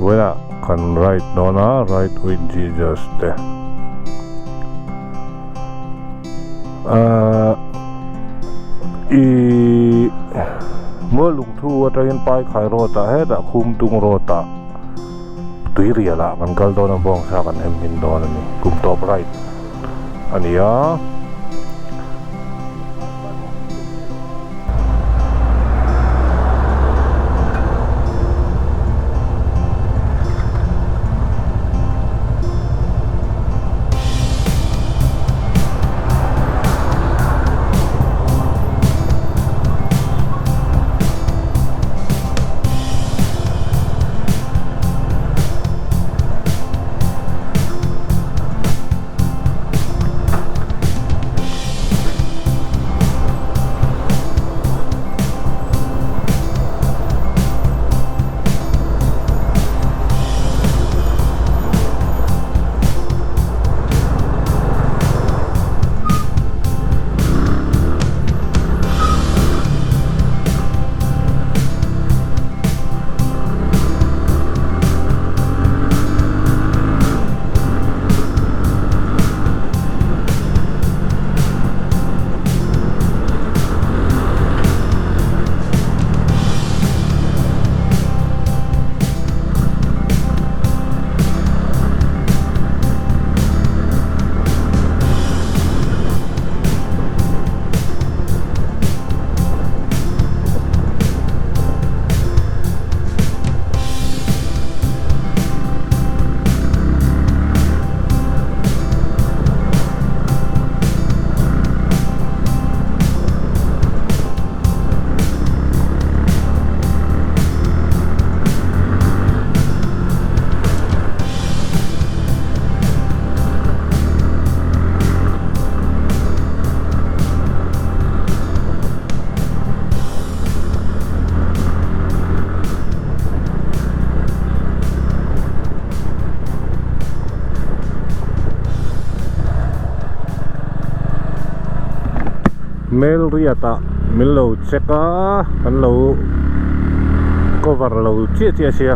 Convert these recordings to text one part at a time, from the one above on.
Vawiinah kan ride dawn a ride with Jesus te ahh ihh Muallungthu atangin Paikhai road ah hetah Khumtung road ah Tuirial ah kan kal dawn a bawngsa kan hem hmin dawn a ni kum tawp ride a ni a. Mel riat ah min lo check a kan lo cover lo chiah chiah sia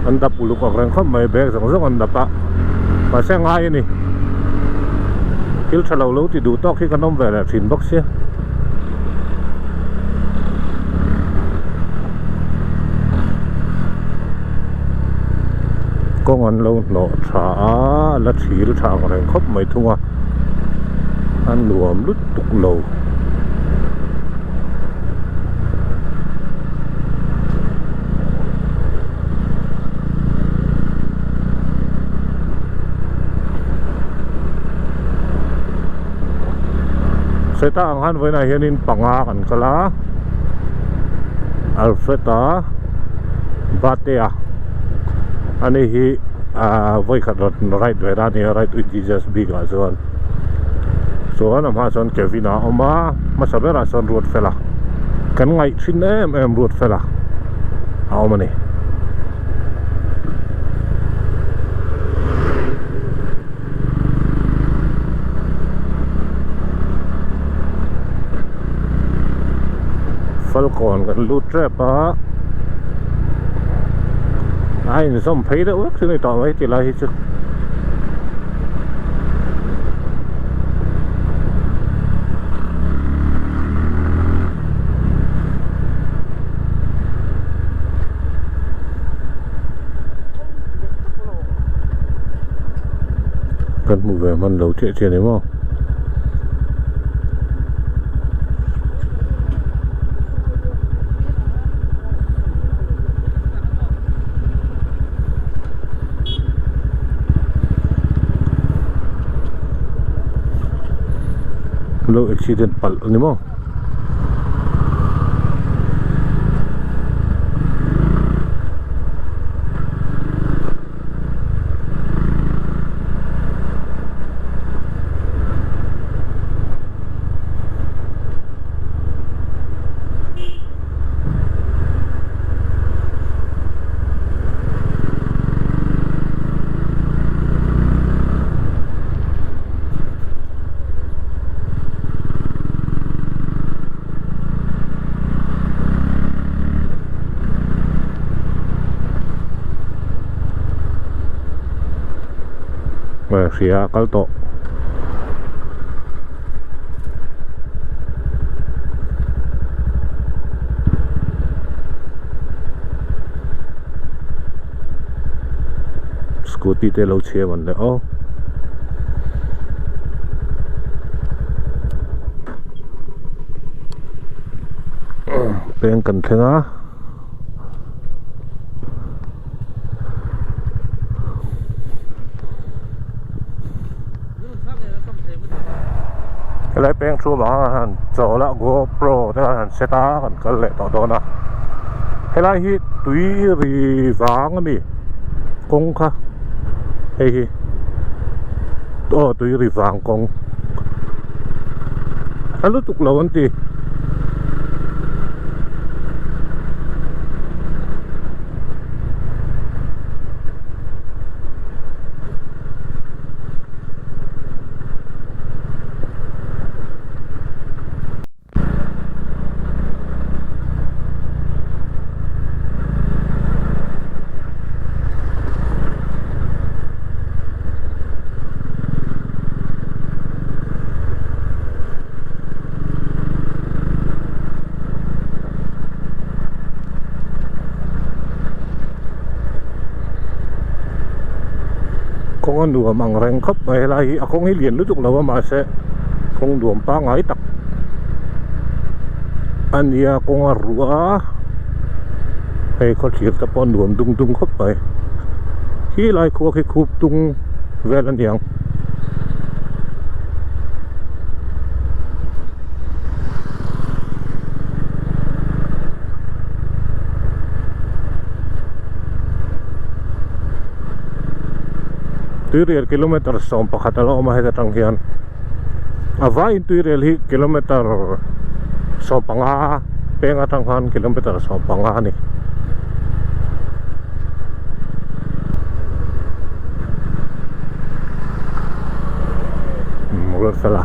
an dap uluk ang reng khawp mai bag zawng zawng an dap a mahse a ngai a ni thil tha lo lo ti duh tawk hi kan awm ve leh thin bawk sia. Kawng an lo hnawh tha a a la thil tha ang reng khawp mai thung a a nuam lutuk lo. Seta ang han vawiinah hianin panga kan kal a Alfred-a Bate-a ani hi ahh vawikhat rawn ride ve na a ni a ride with Jesus bik ah chuan chuan a hmaah chuan Kevin-a a awm a hmasa berah chuan Ruatfela kan ngaih thin em em Ruatfela a awm a ni. Falkawn kan lut tep a a inzawm phei deuh vek chu ni tawh mai tilai hi chu. Kan hmu ve hman lo chiah chiah a ni maw. Lo accident palh a ni maw. Hria a kal tawh. Scooty te lo chhiam an le aw. Peng kan thleng a. Helai peng thu vang a han chawl a GoPro te khan han set a kan kal leh tawh dawn a helai hi tui ri vang a mi kawng kha hei hi aw tui ri vang kawng a lutuk lo an ti. Kawng a nuam ang reng khawp mai helai hi a kawng hi lian lutuk lo a mahse kawng nuam pangngai tak a nia kawng a ruah a hei khawthlir te pawh a nuam dung dung khawp mai khi lai khua khi khup tung vel a niang. Tuirial kilometer 11 a la awm a heta tang hian a vaiin tuirial hi kilometer 15 peng atang khan kilometer 15 a ni. Ruatfela.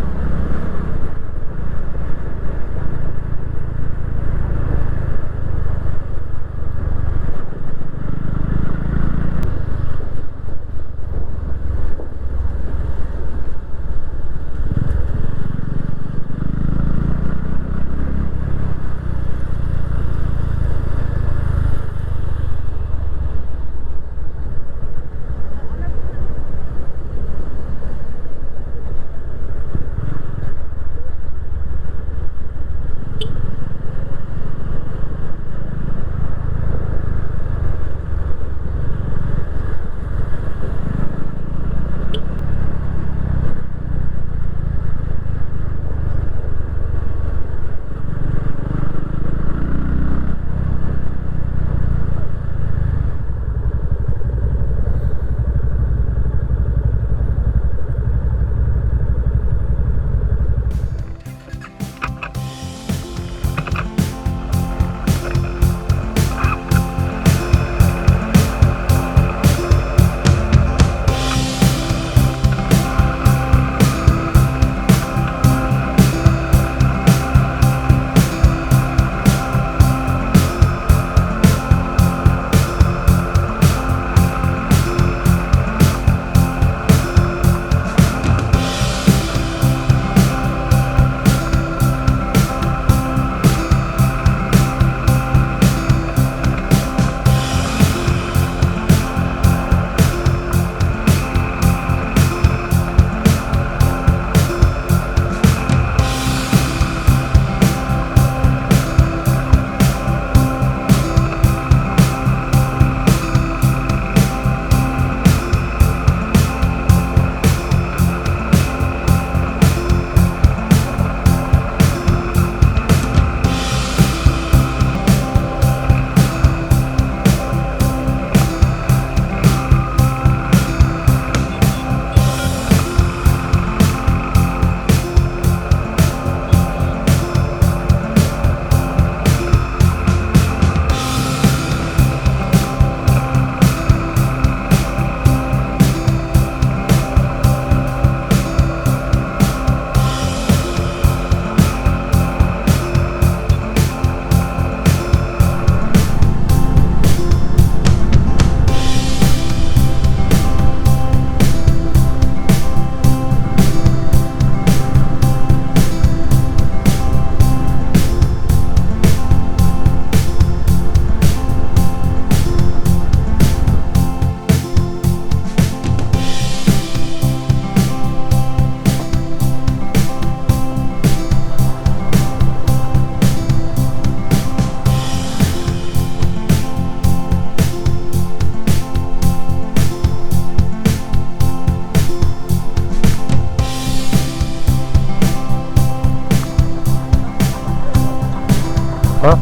Ha?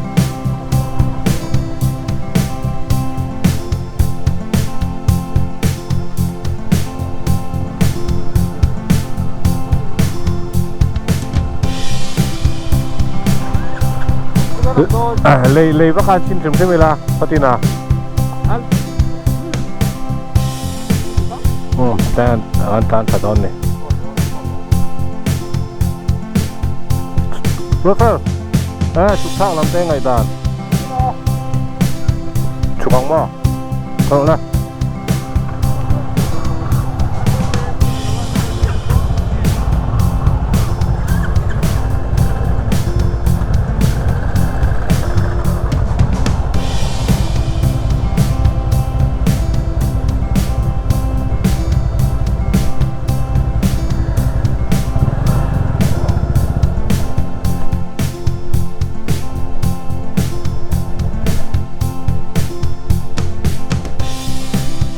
Lei lei vak a chin hrim hrim ila patina. Um tan an tan tha dawn ni. Russell, eh chuk thak lam te ngaih dan. Chuk ang maw? Kal la.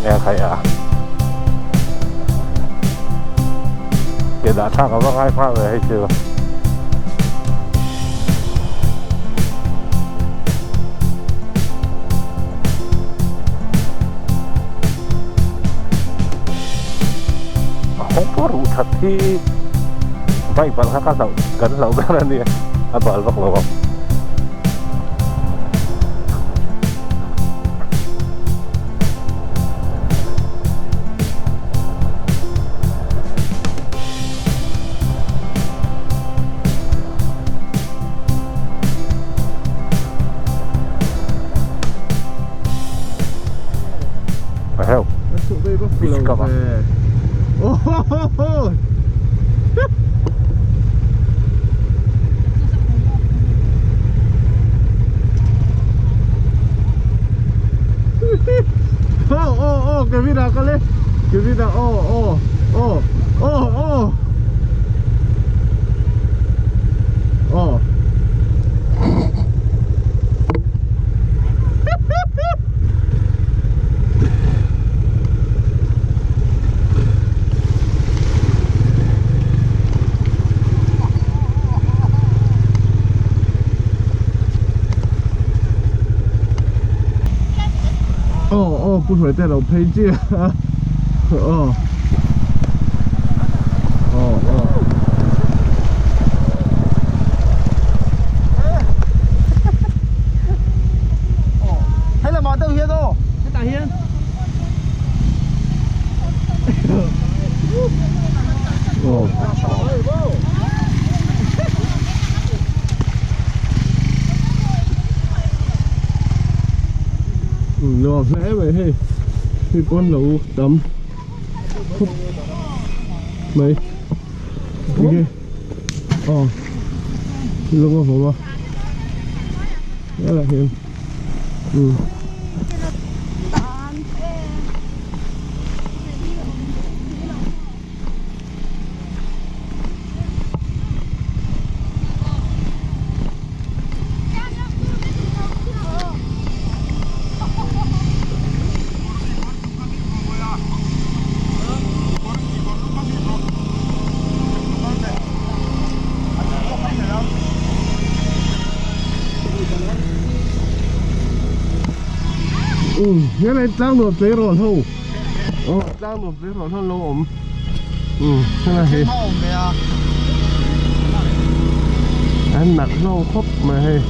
Nghe thầy à Để đã thác ở vâng ai pha về hay chưa Không có rủ thật thì Bike bạn khác các cấn lẩu bên này đi À bờ vắc lẩu không Heo. Oh, oh, oh, Kevin à, con lên. Kevin à, oh, oh, oh, oh, oh. Oh. Oh, oh, 不水电脑配件，哦，哦哦，哦，还在马灯先走，你打先。哦。Nó lẽ vậy hay thì con lẩu tắm mấy ok ờ luôn có phải không đó là hiền ừ. Ừ, cái này trang được tế rồi thôi. Ờ, trang được tế rồi thôi lâu ổn. Ừ, cái này. Anh nặng lâu khóc mà hay.